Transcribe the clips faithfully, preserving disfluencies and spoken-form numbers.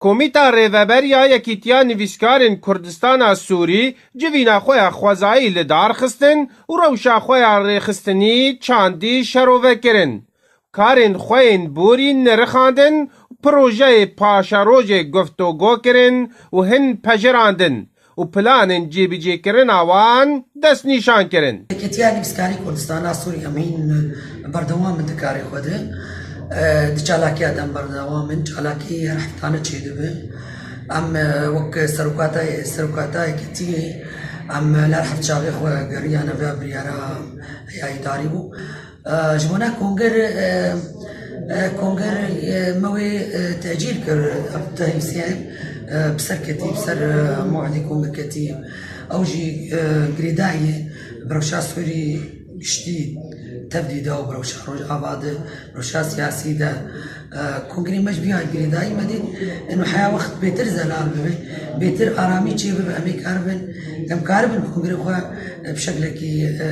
Komîta Rêveber ya Yekîtiya Nivîskarên Kurdistana Sûrî civîna xwe ya xwezayî li dar xistin û rewşa xwe ya rêxistinî çandî şerove kirin. Karên xwe yên borî nirixandin, projeyê paşerojê guftûgo kirin û hin pejirandin û planên cêbicêkirina wan destnîşan kirin. Yekîtiya Nivîskarî Kurdistana Sûrî em hîn berdewam in di karê xwe de. E, di çalakiya de em berdewam in. Çalakî her heftane çêdibe. Em, e, wek serokatayê, serokata yekîtiyê em li her heft çavê xwe geriyane vê biryara ya îdarî bû. E, ji bona konger, e, e, konger, e, me wê, e, tecîl kir, Abdullah Hussein, e, bi ser ketî, bi ser, e, mewedî konger ketî. Ew jî, e, girêdayî ye, bi rewşa Sûrî giştî tevdî de û bi rewşa Rojava de, bi rewşa siyasî de, e, kongrê me ji vî girêdayî me dît. Eno heya wext bêtir zelal bibe, bêtir aramî çê bibe, em ê karibin, em karibin kongrê xwe, e, bi şeklekî, e,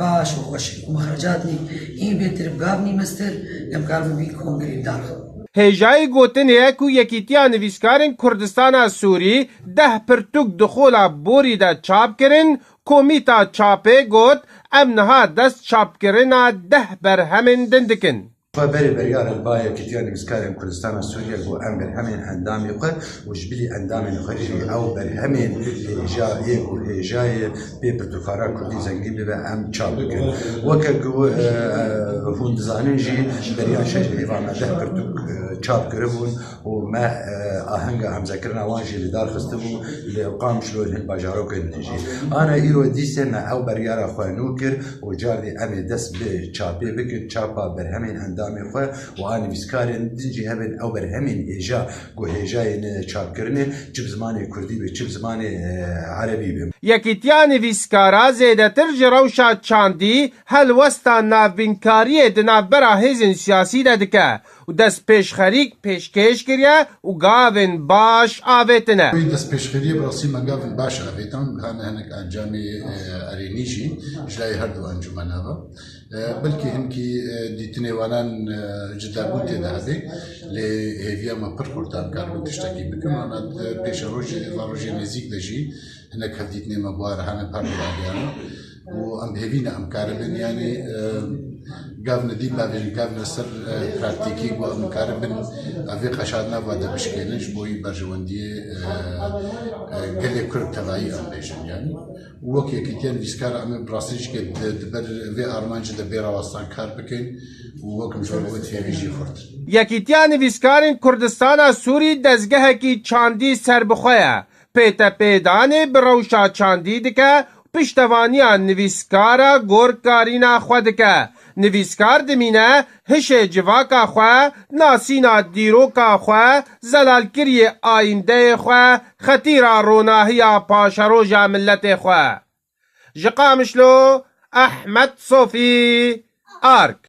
baş û xweşik û mexrecat nî, hîn bêtir bi gav nî mestir, em karibin vî kongrê bidarxin. Hêjayî gotinê ye ku Yekîtiya Nivîskarên Kurdistana Sûrî deh pirtûk di xola borî de çap kirin, komîta çapê got, em niha dest çapkirina deh berhemên din dikin. Xwe berê biryara ba Yekîtiya Nivîskarên Kurdistana Sûriyê ku em berhemên endamê xwe û ji bilî endamên xwe jî ew berhemên hêja yê ku hêjayê pê pirtûkara kurdî zengîn bibe em çap bikin. Weke ku, e, e, hûn dizanin jî beriya şeş êvan me deh pirtûk, e, çap kiribûn û me, e, ahenga hemzekirina wan jî li dar xistibû li Qamişlo hin bajarokên din jî. Ana îro dîsê me ew beryara xwe nû kir û cardî em ê dest bi çapê bikin, çapa berhemên endamê xwe û a nivîskarên din jî hebin ew berhemên hêja ku hêjayê ne çapkirinê, çi bi zimanê kurdî be, çi bi zimanê, e, erebî be. Yekîtiya nivîskara zêdetir ji rewşa çandî, helwesta navbînkariyê di navbera hêzên siyasî de dike û destpêşxerî pêşkêş kiriye û gavên baş avêtine. Wî destpêşxeriyê bi rastî me gavên baş avêtan, hane hinek encamê, e, erênî jî ji layê her du encûmena ve. E, belkî hinkî, e, dîtinê wanan, e, cudabûn tê de hebe, lê hêviya me pir xurt e em karibin tiştekî bikin. Ana di pêşerojê, va rojê nêzîk de jî hinek hevdîtinê me bi wan re hene perdû agihana. Û em hêvî ne em karibin, yanî, e, gavne dî bavêjin, gavne ser, e, praktîkî ku em karibin, e, vê qeşadina va de bişkênin, ji bo wî berjewendiyê, e, e, gelê Kurd tevayî em bêjin, yanî. Û wek Yekîtiya Nivîskar em ê bi rastî jî ke di, di ber vê armancê de bê rawestan kar bikin û wek min ji we got hêvî jî xurt. Yekîtiya Nivîskarên Kurdistana Sûrî dezgehekî çandî serbixwe ye. Pêtepêdanê bi rewşa çandî dike û piştevaniya nivîskara gorkarîna xwe dike. Nivîskar dimîne hişê civaka xwe, nasîna dîroka xwe, zelalkiriyê ayîndeyê xwe, xetîra ronahiya paşeroja miletê xwe. Ji Qamişlo, Ehmed Sofî, Ark.